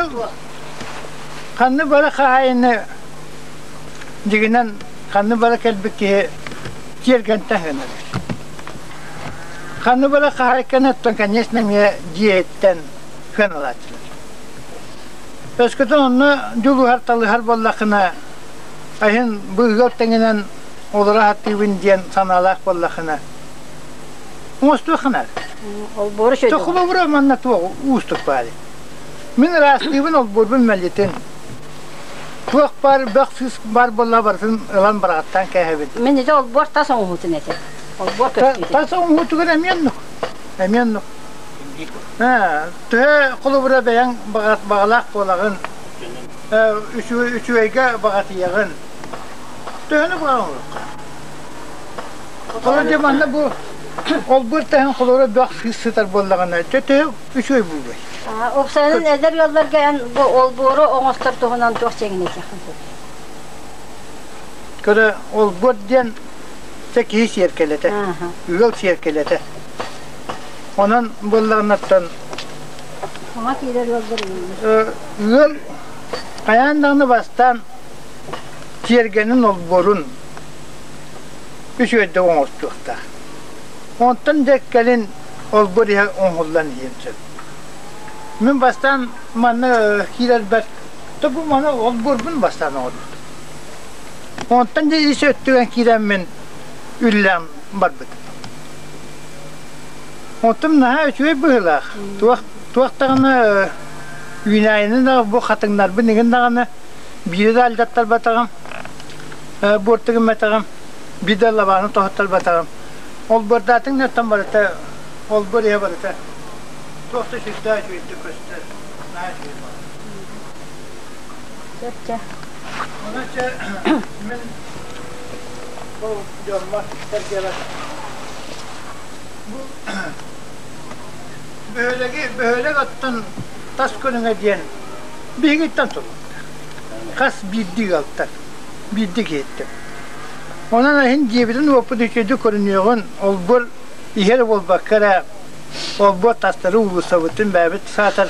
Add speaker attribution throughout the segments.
Speaker 1: Ыал ханны бары хаһаайыны дьигинэн ханны бары кэлбит киһи тиэргэнтэн гынар. Ханны бары хаһаайканыттан, конечно, эмиэ дьиэттэн кыаналааччылар. Өскөтүн онно дьулуһар талыһар буоллаххына, айын быыһыгар тэҥинэн олоро сатыыбын диэн санаалаах буоллаххына, оҥостуохха наада.
Speaker 2: Олбуору сөдө.
Speaker 1: Холобура манна туох уустук баар. Мин ыраастыыбын олбуорбун мэлитин. Туох баар бөх сыыс баар буолла барытын ылан бараҕаттаан кээһэбин.
Speaker 2: Мин ити олбуор тас оҥоһуутун этэ. Олбуор көстүүтэ.
Speaker 1: Тас оҥоһуутугар эмиэ оннук. Эмиэ оннук. Төһө холобура бэйэҥ баҕалаах буолаҕын, үчүгэйгэ баҕатыйаҕын. Төһөнү баҕаҕын оҥоруохха. Холобура дьэ манна бу олбуор таһын холобура бөх сыыс сытар буоллаҕына, төһө үчүгэй буолуой?
Speaker 2: Уопсайынан эдэр ыалларга эн бу олбуору оҥостор туһунан туох дьиэҥин этиэххин сөп?
Speaker 1: Көрө, олбуор диэн чэ киһи сиэркилэтэ, ыал сиэркилэтэ. Онон буоллаҕынаттан
Speaker 2: Саҥа киирэр ыаллар
Speaker 1: ыал хайаан даҕаны бастаан тиэргэнин олбуорун үчүгэйдик оҥостуохтаах. Онтон дьэ кэлин олбуор иһэ оҥоһуллан иһиэн сөп. Мин бастаан манна киирэрбэр бу маны олбуорбун бастаан оҥорбутум. Онтон дьэ ис өттүгэр киирэммин үллээн барбытым. Онтум наһаа үчүгэй быһыылаах. Туох туох даҕаны үүнээйини да бу хатыҥнарбын игин даҕаны биири да алдьаттарбатаҕым, буорту гымматаҕым, биир да лабааны тоһуттарбатаҕым. Олбуордаатыҥ да оттон барыта олбуор иһэ барыта туох да сүрдээх үчүгэйдик көстөр, наһаа үчүгэй буолар.
Speaker 2: Сөп чэ.
Speaker 1: Онон чэ мин ол дьоммор сэргэбэр бу бөһүөлэги бөһүөлэк оттон тас көрүҥэ диэн биһигиттэн тутулуктаах. Хас биирдии ыалтан, биирдии киһиттэн. Онон иһин дьиэбитин-уоппут үчүгэйдик көрүнүөҕүн, олбуор иһэр буолбакка эрэ, олбуор тастары уулуссабытын бэйэбит саатар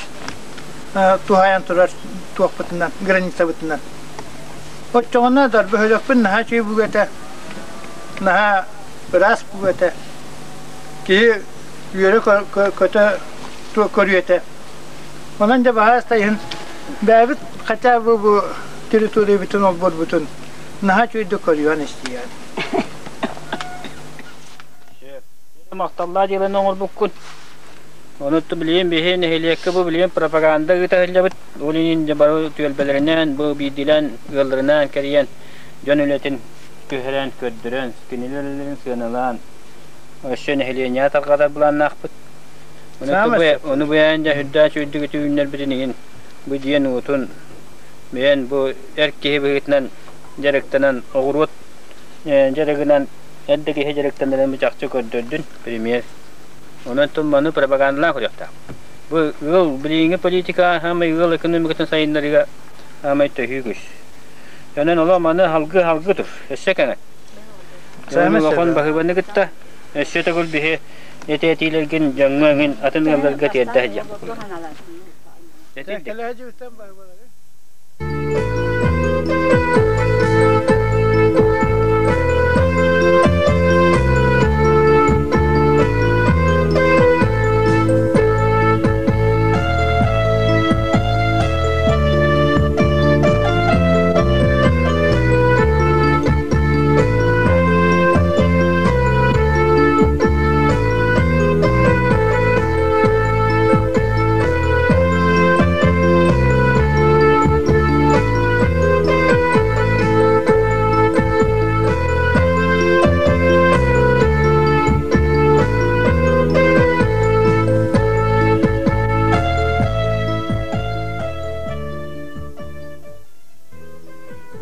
Speaker 1: туһаайан турар туохпутунан, границабытынан. Оччоҕуна да бөһүөлэкпин наһаа үчүгэй буолуо этэ, наһаа ыраас буолуо этэ. Киһи үөрэ көтө көрүө этэ. Онон дьэ баһаас иһин бэйэбит хотя бы бу территориябытын олбуорбутун наһаа үчүгэйдик көрүөн истиэн.
Speaker 3: Махталлаах дьыаланы оҥорбуккун. Ону билигин биһи нэһилиэккэ бу билигин пропаганда ыыта сылдьабыт. Ол иһин дьэ бары түөлбэлэринэн, бу биирдиилээн ыалларынаан кэрийэн дьон үлэтин түһэрэн, көрдөрөн, кинилэр үлэлэрин сыаналаан, өссө нэһилиэнньэҕэ тарҕатар былааннаахпыт. Ону быйаан дьэ үрдээх үчүгэйдик үтүгүннэрбитин иһин бу дьиэн уотун бэйэн бу эр киһи быһыытынан дьарыктанан оҕуруот дьарыгынан эр да киһи дьарыктанарын бу чахчы көрдөрдүн премьер. Онон маны пропагандалаан көрүөхтээх. Бу ыал билиҥҥи политика саамай ыал экономикатын сайыннарыыга саамай төһүү күүс. Онон олох маны халгы-халгы тур, өссө кэҥэт. Улахан баһыыбаны кытта өссө төгүл биһи ити этиилэргин дьоҥҥо эҥин атын ыалларга тиэрдэ сылдьыахпыт.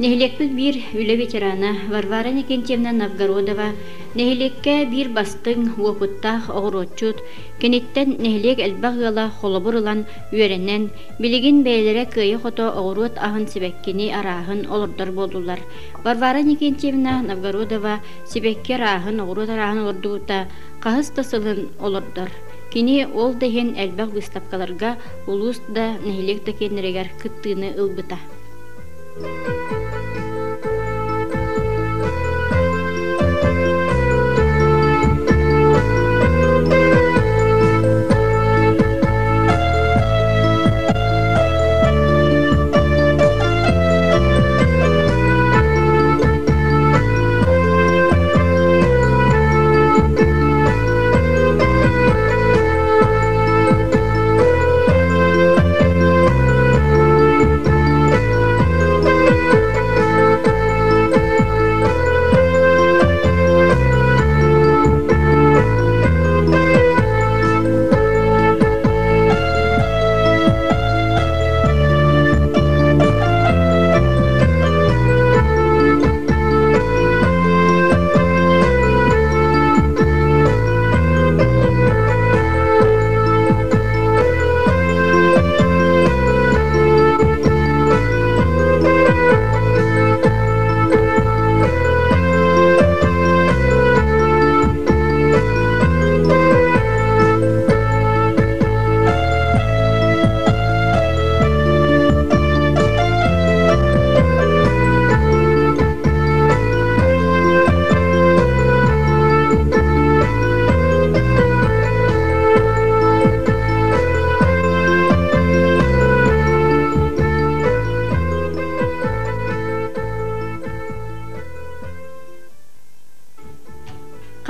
Speaker 4: Нэһилиэкпит биир үлэ ветерана Варвара Никентьевна Новгородова нэһилиэккэ биир бастыҥ, уопуттаах оҕуруотчут, киниттэн нэһилиэк элбэх ыала холобур ылан үөрэнэн, билигин бэйэлэрэ кыайа-хото оҕуруот аһын сибэккини арааһын олордор буоллулар. Варвара Никентьевна Новгородова сибэкки арааһын, оҕуруот арааһын олордубута хаһыс да сылын олордор. Кини ол да иһин элбэх быыстапкаларга улуус да, нэһилиэк да киэннэригэр кыттыыны ылбыта.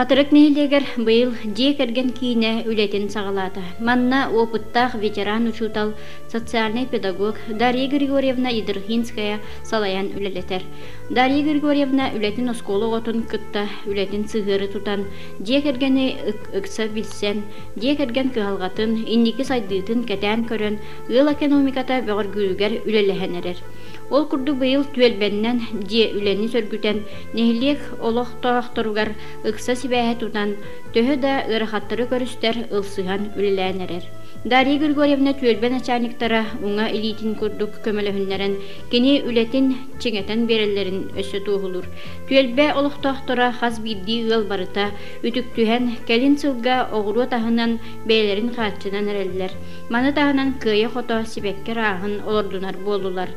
Speaker 4: Хатырык нэһилиэгэр быйыл дьиэ кэргэн киинэ үлэтин саҕалаата. Манна опыттаах ветеран учуутал, социальнай педагог Дарья Григорьевна Ядрихинская салайан үлэлэтэр. Дарья Григорьевна үлэтин оскуола оҕотун кытта үлэтин сыһыары тутан, дьиэ кэргэни ыкса билсэн, дьиэ кэргэн кыһалҕатын, инники сайдыытын кэтээн көрөн, ыал экономиката бөҕөргүүрүгэр үлэлэһэн эрэр. Ол курдук быйыл түөлбэннэн дьиэ үлэни сөргүтэн, нэһилиэк олохтоохторугар ыкса сибээһи тутан, төһө да ыарахаттары көрүстэр, ылсыһан үлэлээн эрэр. Дарья Григорьевна түөлбэ начальниктара уҥа илиитин курдук көмөлөһүннэрэн, кини үлэтин чиҥэтэн биэрэллэрин өссө туоһулуур. Түөлбэ олохтоохторо хас биирдии ыал барыта үтүктүһэн, кэлин сылга оҕуруот аһынан бэйэлэрин хааччынан эрэллэр. Маны таһынан кыайа-хото сибэкки ырааһын олордунар буоллулар.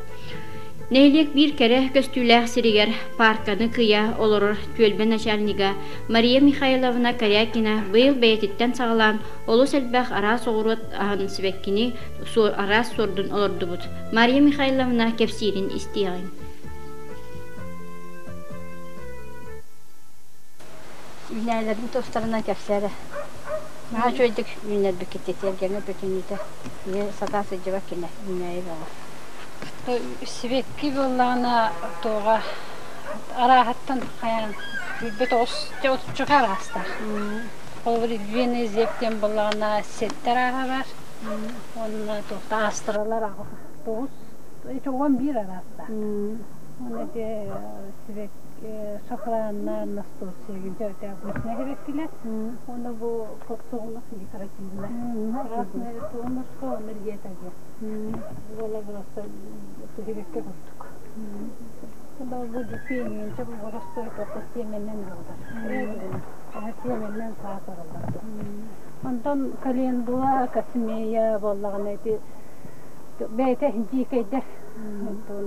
Speaker 4: Нэһилиэк биир кэрэ көстүүлээх сиригэр паарканы кыйа олорор түөлбэ начальнига Мария Михайловна Корякина быйыл бэйэтиттэн саҕалаан олус элбэх араас оҕуруот аһын сибэккини араас суордун олордубут. Мария Михайловна кэпсиирин истиэҕиҥ.
Speaker 2: Үүнээлэрин тустарынан кэпсээрэ. Наһаа үчүгэйдик үүннэрбиккит тиэргэҥҥэ бүтүннүүтэ. Ийэ сатаа сылдьыбат кинэ үүнээйи бөҕө.
Speaker 5: Сибэкки буоллаҕына туоҕа арааһыттан хайаан сүүрбэ тоҕус отучча араастаах. Холобур Вена зеп диэн буоллаҕына сэттэ арааһа бар. Уонна туохта астралар тоҕус 11 араастаах. Уонна ити сибэкки сохранна настойчивый сибэккилэр. Уонна бу подсолнух декоративная. Красная солнышко, уонна лето диэн. Буола просто сибэкки курдук. Бу дьүппиэнинчэ бу боростой тоқта сиэмэннэн ылаллар. Сиэмэннэн саас ылаллар. Онтон календула, космея буоллаҕына ити бэйэтэ дьиикэйдэр онтон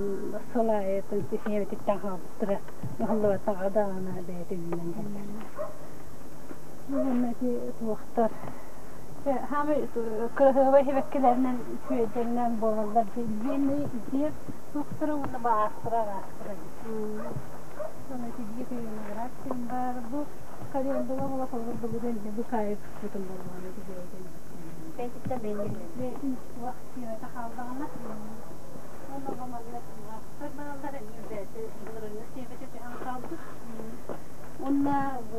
Speaker 5: сыл аайы сиэбититтэн хаалбыттара ыһыллыбатаҕа даҕаны бэйэтэ үүнэн кэлэр. Уонна ити туохтар хаамай кыраһыабай сибэккилэринэн үчүгэйдэринэн буолаллар дьиэни дьиэ туохтара уонна баастара араастара Уонна ити дьиэ виноград диэн баар бу календула була холобур былырыын бу кайф бутун буоллаҕына ити бэйэтин
Speaker 2: Бэйэтиттэн бэйэтин
Speaker 5: бэйэтин туох сиэмэтэ хааллаҕына уонна бу манна туһахтар бааллар эмиэ бэйэтэ былырыыҥҥы сиэмэтэ түһэн хаалбыт уонна бу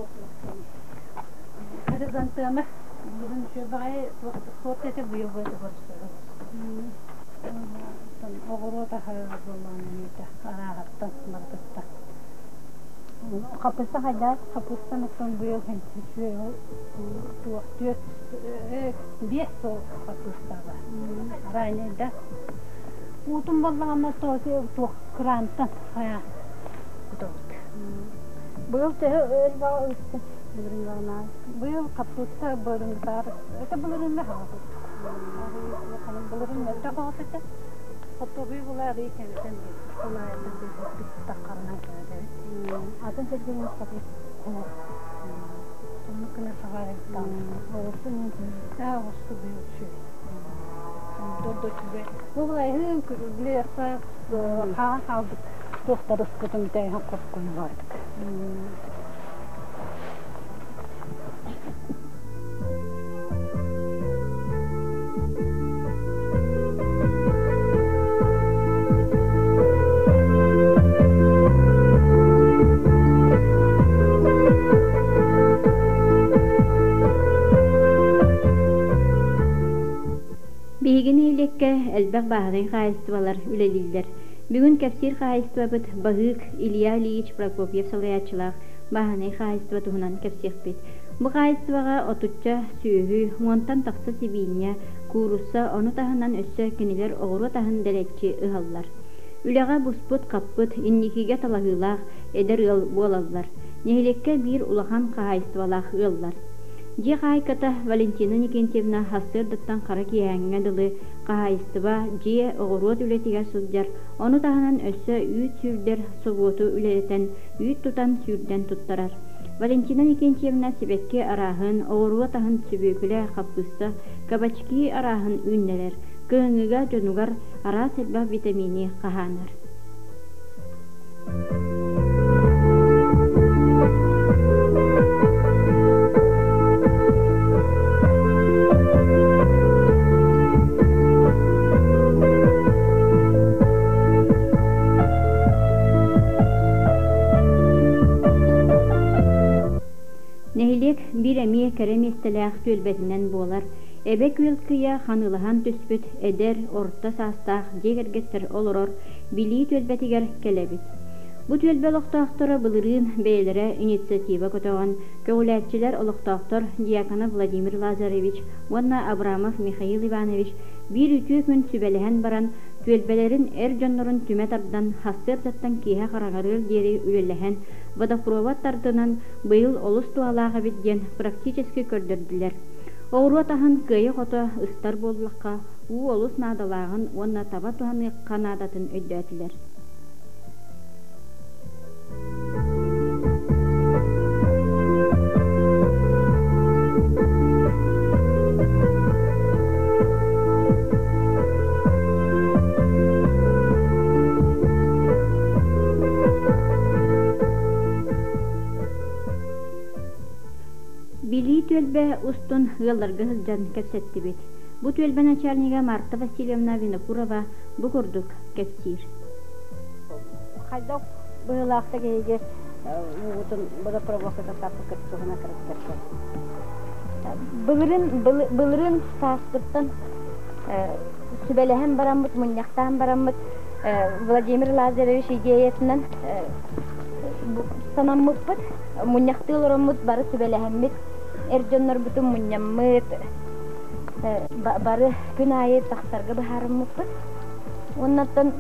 Speaker 5: хризантема бүгүн үчүгэй баҕайы суорт этэ быйыл бу оҕуруот аһа буоллаҕына эмиэтэ арааһыттан барытыттан
Speaker 2: Хаппыста хайдах?
Speaker 5: Хаппыстан оттон быйыл үчүгэй туох түөрт биэс сыл хаппыстаба ранее да уутун буоллаҕына туох крантан хайа кутабыт
Speaker 2: Быйыл төһө элбэҕи ыыттын?
Speaker 5: Былырыҥҥа быйыл хаппыыста былырыҥҥытааҕар это былырыҥҥа хаҕабыт. Былырыҥ мөлтөх оҕус этэ. Хортуоппуйу була арыый кэбитэн улаайда биэрбиппит таххарынан кэбитэбит.
Speaker 2: Атын сиргэ муспатый?
Speaker 5: Оннук гына саҕалыктаан. Оҕурсу аа оҕурсу быйыл үчүгэй. Дордо үчүгэй. Бу былайһын били хаалан хаалбыт туохтар ыспытын бүтэйиһэн хопкунулаатык.
Speaker 4: Биһиги нэһилиэккэ элбэх бааһынай хаһаайыстыбалар үлэлииллэр. Бүгүн кэпсиир хаһаайыстыбабыт Баһыык Илья Ильич Прокопьев салайааччылаах бааһынай хаһаайыстыба туһунан кэпсиэхпит. Бу хаһаайыстыбаҕа отучча сүөһү, уонтан тахса сибиинньэ, куурусса, ону таһынан өссө кинилэр оҕуруот аһын дэлэччи ыһаллар. Үлэҕэ буспут-хаппыт, инникигэ талаһыылаах эдэр ыал буолаллар. Нэһилиэккэ биир улахан хаһаайыстыбалаах ыаллар. Дьиэ хаһаайката Валентина Никентьевна сарсыардаттан хара киэһээҥҥэ дылы хаһаайыстыба, дьиэ, оҕуруот үлэтигэр сылдьар, ону таһынан өссө үүт сүүрдэр собуоту үлэлэтэн, үүт тутан сүүрдэн туттарар. Валентина Никентьевна сибэкки арааһын, оҕуруот аһын, сүбүөкүлэ, хаппыыста, кабачки арааһын үүннэрэр, кыһыҥҥыга дьонугар араас элбэх витамини хаһаанар. Нэһилиэк биир эмиэ кэрэ миэстэлээх түөлбэтинэн буолар. Эбэ күөл кыйа ханыылаһан түспүт эдэр, орто саастаах дьиэ кэргэттэр олорор Билии түөлбэтигэр кэлэбит. Бу түөлбэ олохтоохторо былырыын бэйэлэрэ инициатива көтөҕөн, көҕүлээччилэр олохтоохтор Дьяконов Владимир Лазаревич уонна Абрамов Михаил Иванович биир үтүө күн сүбэлэһэн баран, түөлбэлэрин эр дьоннорун түмэ тардан, сарсыардаттан киэһэ хараҥарыар диэри үлэлэһэн, водопровод тардынан, быйыл олус туһалаах эбит диэн практически көрдөрдүлэр. Оҕуруот аһын кыайа-хото ыстар буоллахха, уу олус наадалааҕын уонна таба туһаныахха наадатын өйдөөтүлэр. Билии түөлбэ устун ыалларга сылдьан кэпсэттибит. Бу түөлбэ начальнига Марта Васильевна Винокурова бу курдук кэпсиир.
Speaker 2: Хайдах быһыылаахтык эһиги уутун водопроводка таппыккыт туһунан кыргыттар. Былырын былырын сааскыттан сүбэлэһэн бараммыт, мунньахтаан бараммыт Владимир Лазаревич идеятынан санаммыппыт. Мунньахтыы олороммут бары сүбэлэһэммит, эр дьоннорбутун мунньаммыт, бары күн аайы тахсарга быһаарыммыппыт. Уоннаттан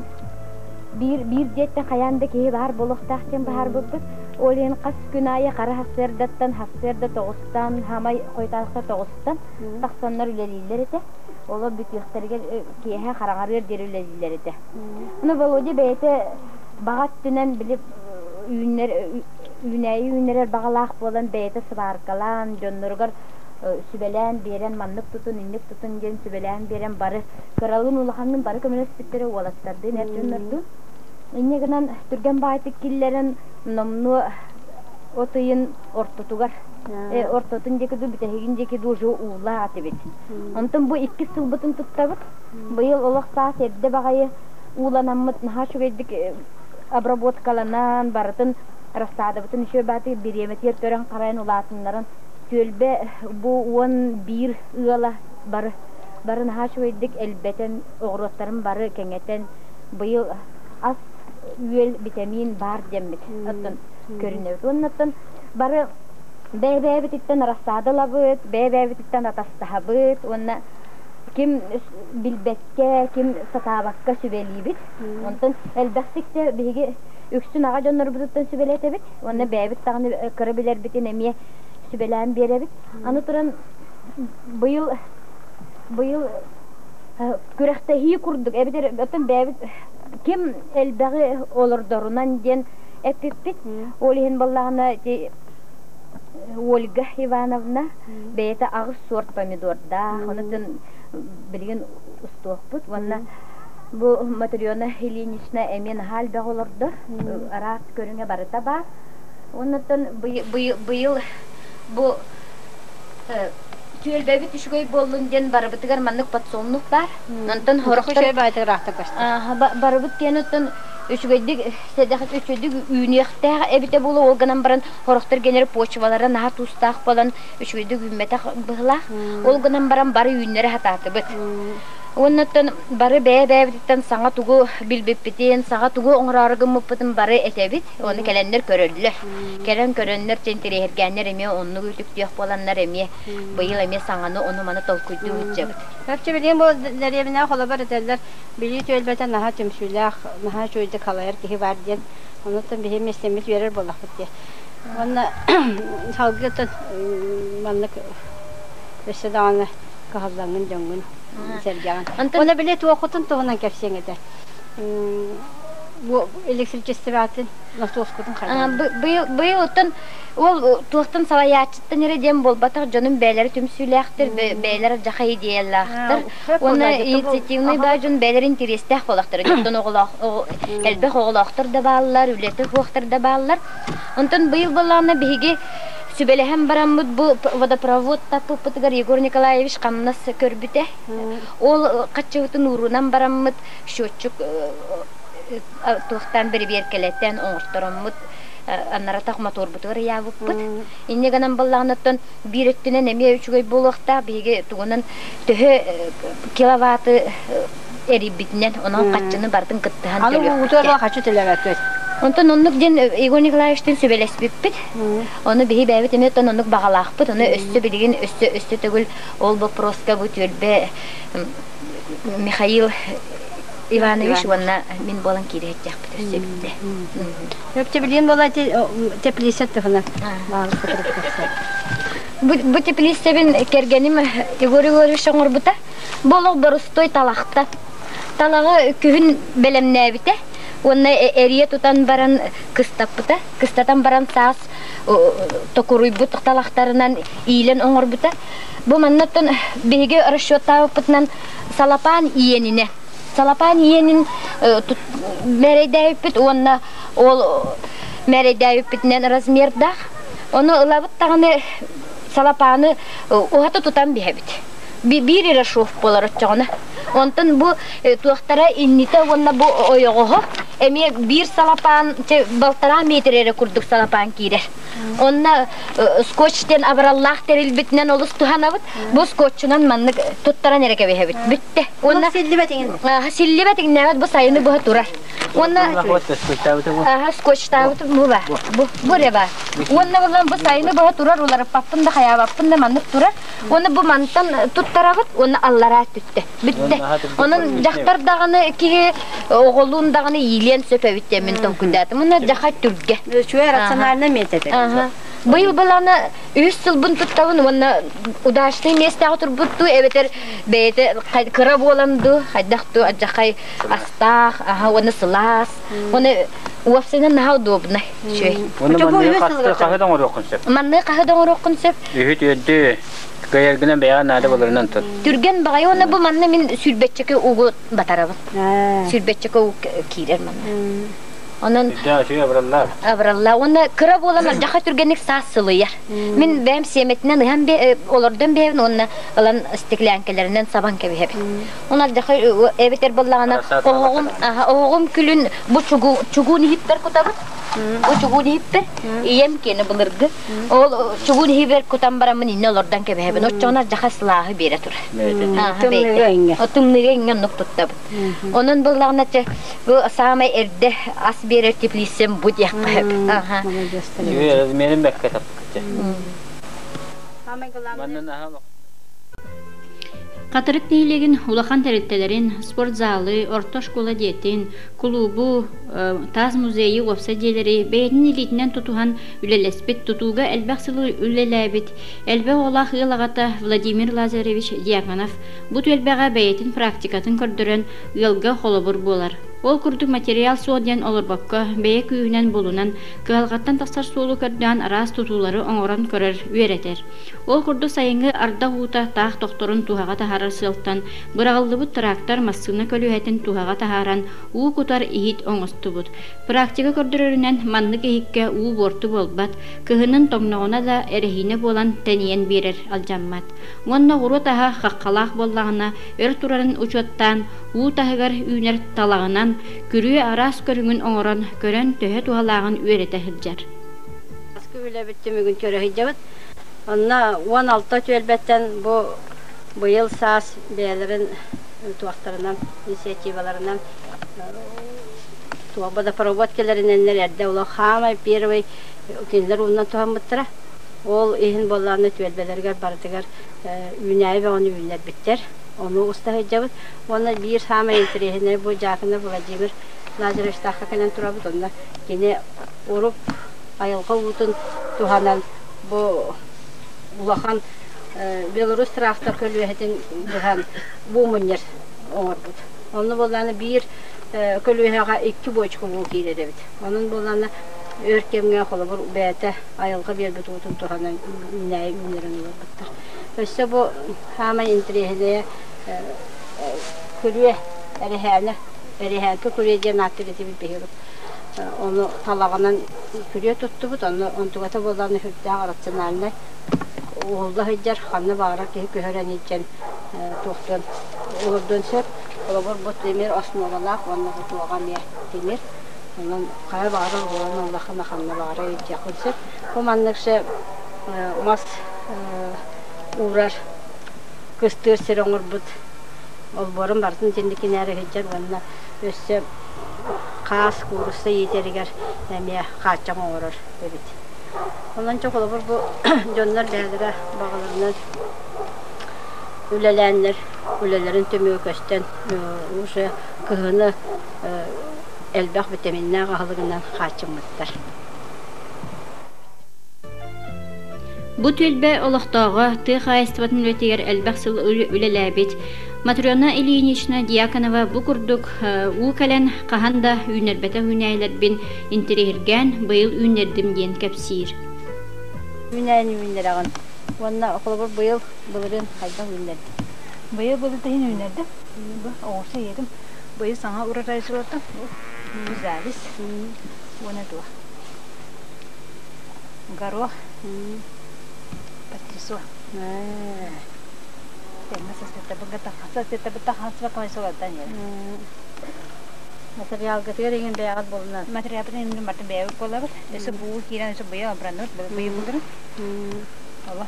Speaker 2: биир биир дьиэттэн хайаан да киһи баар буолуохтаах диэн быһаарбыппыт. Ол иһин хас күн аайы хара сарсыардаттан сарсыарда тоҕустан, хаамай хойутаахта тоҕустан тахсаннар үлэлииллэр этэ. Олор бүтүөхтэригэр киэһэ хараҥарыар диэри үлэлииллэр этэ. Ону Володя бэйэтэ баҕа өттүнэн били үүннэр үүнээйи үүннэрэр баҕалаах буолан бэйэтэ сыбааркалаан дьонноругар сүбэлээн биэрэн маннык тутун, инник тутун диэн сүбэлээн биэрэн бары кыралыын улаханныын бары көмөлөспүттэрэ уолаттардыын эр дьоннордуун. Инньэ гынан түргэн баайтык киллэрэн номнуо от ыйын ортотугар ортотун диэки дуу бүтэһигин диэки дуу уже уулаах этибит. Онтон бу иккис сылбытын туттабыт. Быйыл олох саас эрдэ баҕайы ууланаммыт наһаа үчүгэйдик обработкаланан барытын рассадабытын үчүгэй баатыгар бириэмэтигэр көрөн харайан улаатыннаран түөлбэ бу 11 ыала бары бары наһаа үчүгэйдик элбэтэн оҕуруоттарын бары кэҥэтэн быйыл ас үөл битэмиин баар диэммит оттон көрүнэбит уоннаттан бары бэйэ-бэйэбититтэн рассада ылабыт бэйэ-бэйэбититтэн атастаһабыт уонна ким билбэккэ ким сатаабакка сүбэлиибит онтон элбэхтик те биһиги үксүн аҕа дьоннорбутуттан сүбэлэтэбит уонна бэйэбит даҕаны кыра билэрбитин эмиэ. сүбэлээн биэрэбит. Аны туран быйыл быйыл күрэхтэһии курдук эбэтэр оттон бэйэбит ким элбэҕи олордорунан диэн эппиппит. Ол иһин буоллаҕына ити Ольга Ивановна бэйэтэ аҕыс суорт помидордаах, онутун билигин устуохпут уонна бу Матрена Ильинична эмиэ наһаа элбэх олордор, араас көрүҥэ барыта баар. Оннуттан быйыл бу түөлбэбит үчүгэй буоллун диэн барыбытыгар маннык подсолнух баар. Онтон хорохтор барыбыт диэн оттон үчүгэйдик сэдэх үчүгэйдик үүнүөхтээх эбитэ буолуо, ол гынан баран хорохтор генер почвалара наһаа туустаах буолан үчүгэйдик үүммэтэх быһылаах. Ол гынан баран бары үүннэрэ сатаатыбыт. Уоннаттан бары бэйэ-бэйэбититтэн саҥа тугу билбиппитин, саҥа тугу оҥороору гыммыппытын бары этэбит. Ону кэлэннэр көрөллөр. Кэлэн көрөннөр, интэриэһиргээннэр эмиэ оннук үтүктүөх буоланнар эмиэ быйыл эмиэ саҥаны ону-маны толкуйдуу сылдьабыт.
Speaker 6: Чахчы билигин бу дэриэбинэҕэ холобур этэллэр, Билии түөлбэтэ наһаа түмсүүлээх, наһаа үчүгэйдик халайар киһи баар диэн. Онуттан биһи миэстэммит үөрэр буоллахпыт дии. Уонна салгыы маннык өссө даҕаны кыһаллаҥҥын дьоҥҥун сэргэҕин. Уонна били туоххутун туһунан кэпсиэҥ этэ. Бу электричествоатын носуоскутун хайдах?
Speaker 2: Быйыл быйыл оттон ол туохтан салайааччыттан эрэ диэн буолбатах, дьонум бэйэлэрэ түмсүүлээхтэр, бэйэлэрэ дьаха идеялаахтар. Уонна инициативный баа дьон бэйэлэрэ интэриэстээх буолахтар. Дьонтон оҕолоох элбэх оҕолоохтор да бааллар, үлэтэ суохтар да бааллар. Онтон быйыл буоллаҕына биһиги сүбэлэһэн бараммыт бу водопровод таппыппытыгар Егор Николаевич хамнас көрбүтэ. Ол хаччыбытын уурунан бараммыт счетчик туохтаан бэрэбиэркэлэтэн оҥортороммут аннаратах моторбутугар ыйаабыппыт. Инньэ гынан буоллаҕына биир өттүнэн эмиэ үчүгэй буолуохтаах биһиги тугунан төһө киловатты эрийбитинэн онон хаччыны барытын кыттыһан
Speaker 6: төлүөхпүт. Хаччы төлөөбөккүт.
Speaker 2: Онтон оннук диэн Егор Николаевичтыын сүбэлэспиппит. Ону биһи бэйэбит эмиэ оттон оннук баҕалаахпыт. Ону өссө билигин өссө өссө төгүл ол боппуруоска бу түөлбэ Михаил Иванович уонна мин буолан киириэхтээхпит өссө биирдэ.
Speaker 6: Өптө билиэн буола теплица туһунан.
Speaker 2: Бу теплицэбин кэргэним Егор Егорович оҥорбута. Бу олох боростуой талахта. Талаҕы күһүн бэлэмнээбитэ уонна эрийэ тутан баран кыстаппыта. Кыстатан баран саас токуруйбут талахтарынан иилэн оҥорбута. Бу маннаттан биһиги расчеттаабыппытынан салапаан иэнинэ. Салапаан иэнин мэрэйдээбиппит уонна ол мэрэйдээбиппитинэн размердаах. Ону ылабыт даҕаны салапааны уһата тутан биһэбит. Биир эрэ шов буолар оччоҕуна. Онтон бу туохтара иннитэ уонна бу ойоҕоһо эмиэ биир салапаан, балтараа метр эрэ курдук салапаан киирэр. Онно скотч диэн абыраллаах тэрилбитинэн олус туһанабыт. Бу скотчунан маннык туттаран эрэ кэбиһэбит. Бүттэ.
Speaker 6: Уонна силлибэт иҥин.
Speaker 2: Силлибэт иҥнээбэт бу сайыны быһа турар. Уонна скотчтаабыт бу ба. Бу бу эрэ баар. Уонна булан бу сайыны быһа турар уларыппаппын да хайаабаппын да маннык турар. Уонна бу мантан туттарабыт уонна аллараа түттэ. Бүттэ. Онон дьахтар даҕаны киһи оҕолуун даҕаны иилиэн сөп эбит диэн мин толкуйдаатым. Уонна дьаха түргэ.
Speaker 6: Үчүгэй рациональный метод.
Speaker 2: Быйыл балаана үс сылбын туттабын уонна удачный миэстэҕэ турбуттуу эбэтэр бэйэтэ кыра буолан дуу, хайдах дуу адьахай астаах, аха уонна сылаас. Уонна уопсайынан наһаа удобнай. Үчүгэй.
Speaker 3: Уонна манныгы хаһы да оҥоруоххун сөп.
Speaker 2: Манныгы хаһы да оҥоруоххун сөп.
Speaker 3: Үһү түөрдү кыайаргынан бэйэҕэ наада боларынан тут.
Speaker 2: Түргэн баҕайы уонна бу манна мин сүүрбэччэкэ угу батарабын. Сүүрбэччэкэ уг киирэр манна. Онон
Speaker 3: Үчүгэй абыраллар.
Speaker 2: Абыраллар. Уонна кыра буолан ардьаха түргэнник саас сылыйар. Мин бэйэм сиэмэтинэн ыһан олордон бэйэбин уонна ылан стеклянкэлэринэн сабан кэбиһэбин. Онон ардьаха эбэтэр буоллаҕына оһоҕум оһоҕум күлүн бу чугуун иһиппэр кутабын. Бу чугуун иһиппэр ийэм киэнэ былыргы. Ол чугуун иһибэр кутан бараммын иннэ олордон кэбиһэбин. Оччоҕуна ардьаха сылааһы биэрэ турар.
Speaker 6: Тымныыга иҥҥэ.
Speaker 2: Тымныыга иҥҥэ оннук туттабын. Онон буоллаҕына бу саамай эрдэ ас биэрэр теплицэм бу диэххэ сөп.
Speaker 3: Размерин бэккэ таппыкча.
Speaker 4: Хатырык нэһилиэгин улахан тэрилтэлэрин, спортзалы, орто оскуола дьиэтин, кулуубу, таас музейы, уопсай дьиэлэри бэйэтин илиитинэн тутуһан үлэлэспит, тутууга элбэх сыл үлэлээбит, элбэх оҕолоох ыал аҕата Владимир Лазаревич Дьяконов бу түөлбэҕэ бэйэтин практикатын көрдөрөн ыалга холобур буолар. Ол курдук материал суох диэн олорбокко, бэйэ күүһүнэн булунан, кыһалҕаттан тахсар суолу көрдөөн араас тутуулары оҥорон көрөр, үөрэтэр. Ол курдук сайыҥҥы ардах уута таах тохторун туһаҕа таһаарар сыалтан быраҕыллыбыт трактор массыына көлүөһэтин туһаҕа таһааран уу кутар иһит оҥостубут. Практика көрдөрөрүнэн маннык иһиккэ уу буорту буолбат, кыһынын тоҥноҕуна да эрэһиинэ буолан тэнийэн биэрэр алдьаммат. Уонна оҕуруот аһа хаххалаах буоллаҕына өр турарын учуоттаан уу таһыгар үүнэр талаҕынан күрүө араас көрүҥүн оҥорон көрөн төһө туһалааҕын үөрэтэ сылдьар.
Speaker 6: Үлэбит түмүгүн көрө сылдьабыт. Онно 16 түөлбэттэн бу быйыл саас бэйэлэрин туохтарынан, инициативаларынан туох водопровод кэлэринэннэр эрдэ олох хаамай первый кинилэр уунан туһаммыттара. Ол иһин буоллаҕына түөлбэлэригэр барытыгар үүнээйи бөҕөнү үүннэрбиттэр. Ону уста сылдьабыт. Уонна биир саамай интэриэһинэй бу Дьаакынов Владимир Лазаревичтаахха кэлэн турабыт. Онно кини уруп айылҕа уутун туһанан бу улахан Беларусь трактор көлүөһэтин быһан буу мунньар оҥорбут. Онно буоллаҕына биир көлүөһэҕэ икки буочука уу киирэр эбит. Онон буоллаҕына өр кэмҥэ холобур бэйэтэ айылҕа биэрбит уутун туһанан үүнээйи үүннэрэн олорбуттар. Өссө бу саамай интэриэһинэйэ күрүө эрэһээнэ эрэһээҥки күрүө диэн ааттыыр этибит биһиги Ону талаҕынан күрүө туттубут, онно онтугата буоллаҕына сүрдээх рациональнай уһулла сылдьар, ханна баҕарар киһи көһөрөн илдьэн туохтуон олордуон сөп. Холобур, бу тимир основалаах уонна бу туоҕа эмиэ тимир. Онон хайа баҕарар уһулан ыллаххына ханна баҕарар илдьиэххин сөп. Бу маннык же мас уурар кыстыыр сир оҥорбут олбуорун барытын итинник кинээри сылдьар уонна өссө хаас куурусса иитэригэр эмиэ хааччах оҥорор эбит. Онон чэ холобур бу дьоннор бэйэлэрэ баҕаларынан үлэлээннэр үлэлэрин түмүгэ көстөн уже кыһыны элбэх витаминнаах аһылыгынан хааччыммыттар.
Speaker 4: Бу түөлбэ олохтооҕо тыа хаһаайыстыбатын үлэтигэр элбэх сыл үлэлээбит Матрена Ильинична Дьяконова бу курдук уу кэлэн хаһан да үүннэрбэтэх үүнээйилэрбин интэриэһиргээн быйыл үүннэрдим диэн кэпсиир.
Speaker 6: Үүнээйини үүннэрэҕин уонна холобур быйыл былырыын хайдах үүннэрдиҥ?
Speaker 5: Быйыл былырыын үүннэрдим. Бу оҕурсу ийэтим быйыл саҥа урожайчылаттым. Зависть уонна туох Горох пастисо.
Speaker 6: Материалгытыгар игин бэйэҕит булунан.
Speaker 5: Материалбытын имин мартын бэйэбит буолабыт. Өссө буу киирэн өссө быйа абранныбыт, быйа булдурун. Ола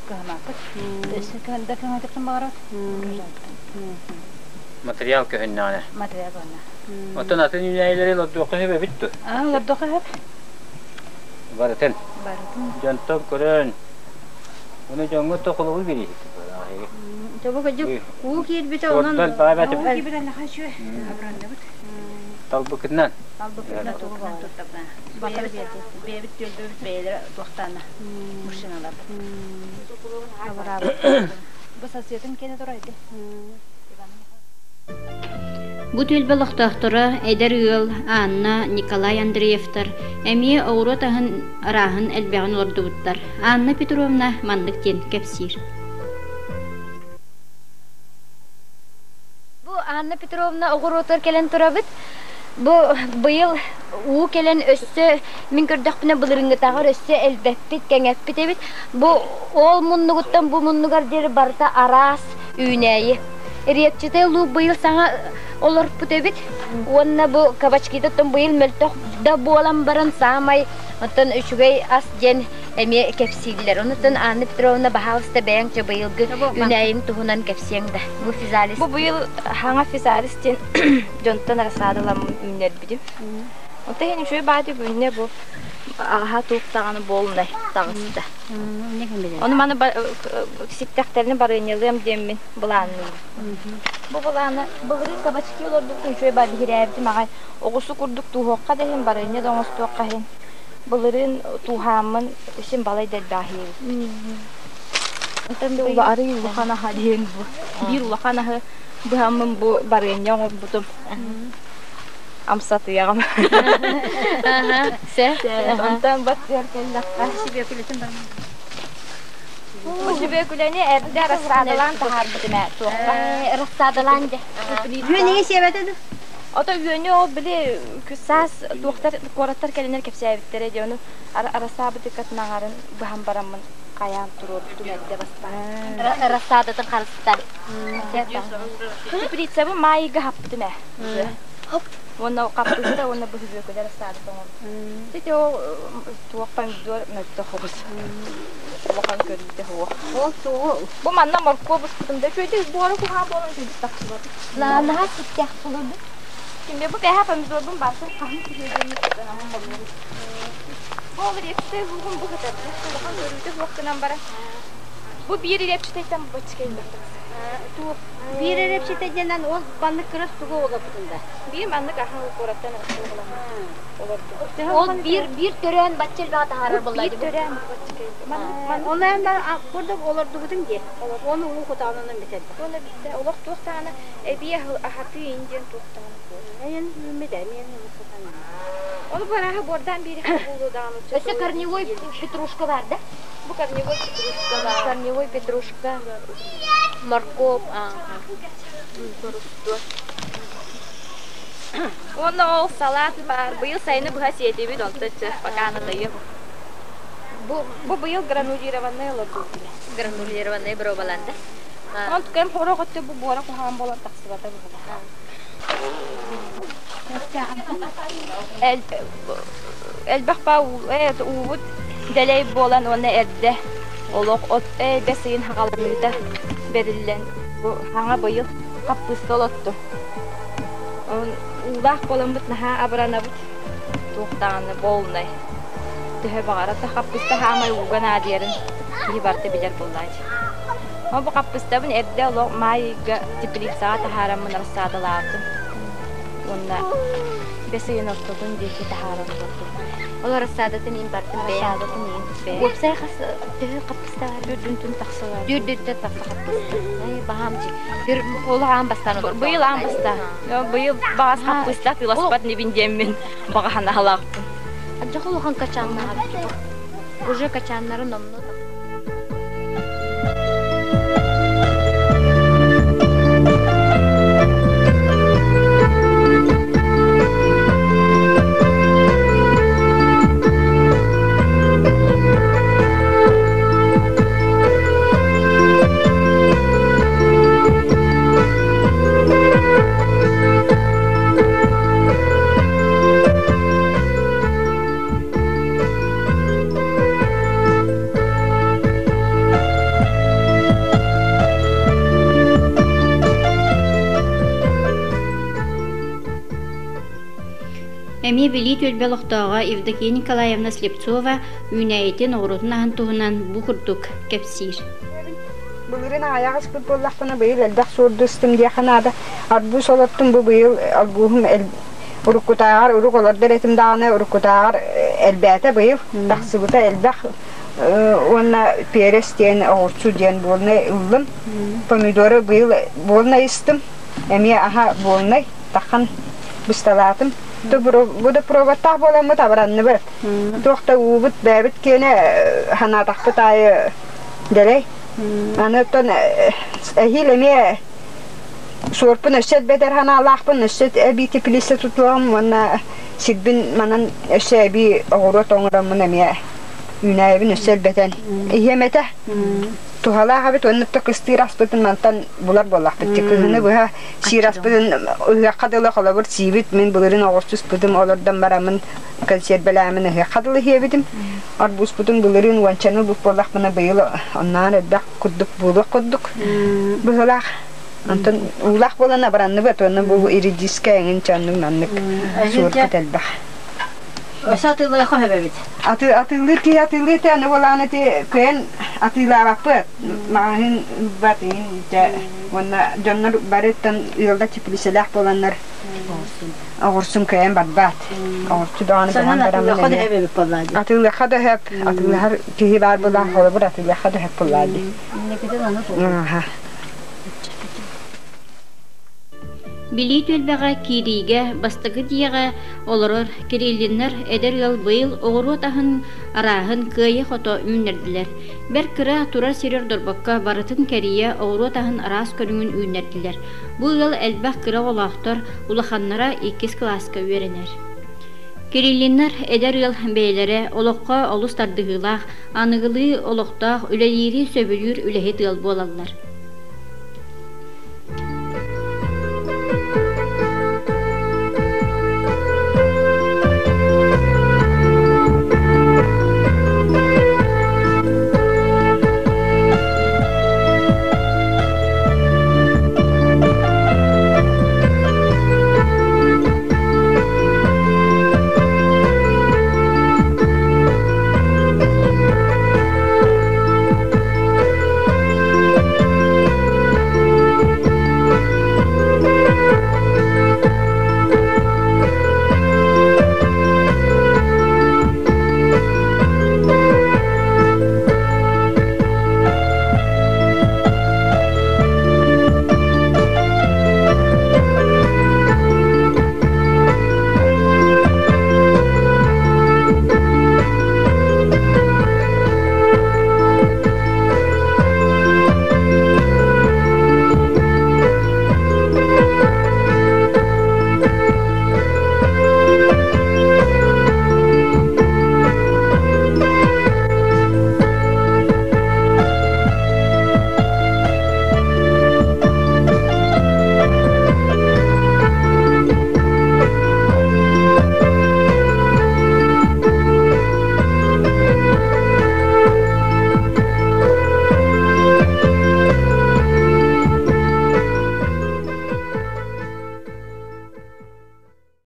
Speaker 5: кыһамааппыт. Өссө да кыһаматыктан баҕарабыт.
Speaker 3: Материал көһүннэҕинэ.
Speaker 5: Материал көһүннэ.
Speaker 3: Оттон атын үүнээйилэри олордуохха сөп эбит дуо?
Speaker 5: Аа, олордуохха сөп.
Speaker 3: Барытын.
Speaker 5: Барытын.
Speaker 3: Дьонтон көрөн, Уну дьоҥҥо тохолобу бирииһит.
Speaker 6: Тобу кыдьык уу киирбитэ онон
Speaker 5: Уу киирбитэ наха үчүгэй. Абыранныбыт.
Speaker 3: Талбыкытынан.
Speaker 5: Талбыкытынан тугунан туттабына. Бэйэбит түөлбэбит бэйэлэрэ туохтаана мужчиналарбыт. Бу соцсетин кэнэ турайды.
Speaker 4: Бу түөлбэ олохтоохторо эдэр ыал Анна, Николай Андреевтар эмиэ оҕуруот аһын арааһын элбэҕин олордубуттар. Анна Петровна маннык диэн кэпсиир.
Speaker 2: Бу Анна Петровна оҕуруотугар кэлэн турабыт. Бу быйыл уу кэлэн өссө мин көрдөхпүнэ былырыҥҥытааҕар өссө элбэппит, кэҥэппит эбит. Бу ол муннугуттан бу муннугар диэри барыта араас үүнээйи. Репчатый луук быйыл саҥа олорпут эбит. Уонна бу кабачкитыттан быйыл мөлтөх да буолан баран саамай оттон үчүгэй ас диэн эмиэ кэпсииллэр. Онуттан Анна Петровна баһаалыста бэйэҥ чэ быйылгы үүнээйиҥ туһунан кэпсиэҥ да. Бу физалис.
Speaker 7: Бу быйыл хаҥа физалис диэн дьонтон рассадаламмын үүннэрбитим. Онтон иһин үчүгэй баатык үүннэ бу. Аҕаһа туох даҕаны буолунай таҕыста. Ону маны ситтэхтэринэ барыанньалыам диэммин былаанныыбын. Бу былааны былырыын кабачки олордубутун үчүгэй баа биһирээбитим аҕай. Оҕусу курдук тууһуохха да иһин, барыанньа да оҥостуохха иһин. Былырыын тууһааммын син балай да элбэх иһиэбиппит. Онтон арый улахан аһа диэн бу. Биир улахан аһы быһаммын бу барыанньа оҥорбутум. Амсатыаҕым. Онтон баттыар кэллэххэ.
Speaker 6: Сүбүөкүлэтин баран.
Speaker 7: Бу сүбүөкүлэни эрдэ рассадалаан таһаарбытым ээ туохха.
Speaker 2: Рассадалаан дьэ.
Speaker 6: Үөнүгэ сиэбэтэ да?
Speaker 7: Ото үөнү ол били саас туохтар куораттар кэлинэр кэпсээбиттэрэ дии ону арассаабытыккатын аҥарын быһан бараммын хайаан туруорбутум эрдэ бастаан.
Speaker 2: Рассадатын харыстар.
Speaker 7: Теплицабын маайыга хаппытым ээ. Уонна хаппыста уонна быһыгыакылар рассадата оҥорбут. Ити ол туох помидор мөлтөх оҕус. Улахан көрүүтэ суох.
Speaker 6: Ол тугу?
Speaker 7: Бу манна моркуоп ыспытым да үчүгэйдик буора куһаҕан буолан үчүгэйдик тахсыбат.
Speaker 2: Наһаа ситтэх булурду.
Speaker 7: Кимбе бу бэһэ помидорбун барытын хаһан түһүөдүммүт Бу ол репчитэй луугум бу сытар. Улахан көрүүтэ суох гынан баран. Бу биир репчитэйтэн бачча элбэх тахсар.
Speaker 6: Биир репчитэ диэнэн ол маннык кырас тугу олорбутун да?
Speaker 7: Биир маннык аһа куораттан олордум.
Speaker 2: Ол биир биир төрөөн бачча элбэҕи таһаарар буолла
Speaker 7: Биир төрөөн бачча кэлбит. Маннык
Speaker 6: Оны эн курдук олордубутум дии. Оны уу кутаанынан бүтэрдэ.
Speaker 7: Оны бүтэ. Олох туох даҕаны эбии аһатыы ин диэн туох даҕаны суох.
Speaker 6: Эйэн үүммүт эмиэн сатан.
Speaker 7: Оны бараһы буордаан биэриэххэ буолуо даҕаны.
Speaker 2: Өссө корневой петрушка бар да?
Speaker 7: Бу корневой петрушка бар.
Speaker 2: Корневой петрушка, морковь.
Speaker 7: Борустуо. Уонна ол салат баар. Быйыл сайыны быһа сиэтибит, онто пока надоел. Бу быйыл гранулированный олордубут.
Speaker 4: Гранулированный боруобаланды.
Speaker 7: Он кэм хорох өттө бу буора куһаҕан буолан тахсыбата быһыла. Элбэх баа уубут дэлэй буолан уонна эрдэ олох от бэс ыйын хаҕаланыыта бэриллэн бу хаҥа быйыл хаппыыста олоттум. Уулаах буоламмыт наһаа абыранабыт. Туох даҕаны буолунай. Төһө баҕара да хаппыыста хаамай ууга наадыйарын киһи барыта билэр буоллааччы. Ол бу хаппыыстабын эрдэ олох маай ыйга теплицаҕа таһаараммын рассадалаабытым. Уонна бэс ыйын ортотун диэки таһааран олордум.
Speaker 4: Ол рассадатын иин бартын бэйэ.
Speaker 7: Рассадатын иин бэйэ.
Speaker 4: Уопсай хас төһө хаппыста бар?
Speaker 7: Дүрдүнтүн тахсалар.
Speaker 4: Дүрдүттэн тахса хаппыста. Баһаам Бір ол аан бастаан олордо.
Speaker 7: Быйыл аан бастаан. Быйыл баҕас хаппыста атыыласпат нибин диэммин баҕаһан аһалаахпын.
Speaker 4: Адьах улахан качааннаах Уже качааннары номнуо Эмиэ Билии түөлбэ олохтооҕо Евдокия Николаевна Слепцова үүнээйитин оҕуруотун аһын туһунан бу курдук кэпсиир.
Speaker 8: Былырыын аҕыйах ыспыт буоллахпына, быйыл элбэх суорду ыстым диэххэ наада. Арбуз олортум бу быйыл арбуһум уруккутааҕар урук олордор этим даҕаны уруккутааҕар элбээтэ быйыл тахсыбыта элбэх уонна перец диэн оҕурсу диэн буолнай ыллым. Помидоры быйыл буолнай ыстым. Эмиэ аһа буолнай тахан бысталаатым. Бу да пробаттаах буоламмыт абыранныбыт. Туох да уубут бэйэбит киэнэ ханаатахпыт аайы дэлэй. Аны оттон эһиил эмиэ суорпун өссө элбэтэр санаалаахпын, өссө эбии теплица тутуом уонна сирбин манан өссө эбии оҕуруот оҥороммун эмиэ үүнээйибин өссө элбэтэн иһиэм этэ. Туһалаах эбит уонна кыстыыр аспытын мантан булар буоллахпыт. Кыһыны быһа сиир аспытын ыһыахха дылы холобур сиибит мин былырыын оҕурсуспутум олордон бараммын консервэлээмин ыһыахха дылы иһиэбитим. Арбузпутун былырыын уончаны ылбыт буоллахпына быйыл оннооҕор элбэх курдук буолуох курдук быһыылаах. Онтон уулаах буолан абыранныбыт уонна бу иридиискэ эҥин чаннык маннык суорпут элбэх.
Speaker 6: Өссө атыылыахха сөп эбит.
Speaker 8: Аты атыылыыр киһи атыылыыр те аны буолааны ти кыайан атыылаабаппыт. Маҕаһыын ылбат иһин дьэ уонна дьоннор барыттан ыаллар теплицэлээх буоланнар оҕурсум кыайан барбат. Оҕурсу даҕаны
Speaker 6: Санан
Speaker 8: быһан бараммын
Speaker 6: атыылыахха да
Speaker 8: эмиэ
Speaker 6: сөп эбит буоллаа дии.
Speaker 8: Атыылыахха да сөп, атыылаһар киһи баар буоллаах, холобур атыылыахха да сөп буоллаа дии.
Speaker 6: Инникитин ону туһу.
Speaker 8: Аха.
Speaker 4: Билии түөлбэҕэ киириигэ бастакы дьиэҕэ олорор Кириллиннэр эдэр ыал быйыл оҕуруот аһын арааһын кыайа-хото үүннэрдилэр. Бэрт кыра турар сири ордорбокко барытын кэрийэ оҕуруот аһын араас көрүҥүн үүннэрдилэр. Бу ыал элбэх кыра оҕолоохтор, улаханнара иккис кылааска үөрэнэр. Кириллиннэр эдэр ыал бэйэлэрэ олоххо олус тардыһыылаах, аныгылыы олохтоох, үлэлиири сөбүлүүр үлэһит ыал буолаллар.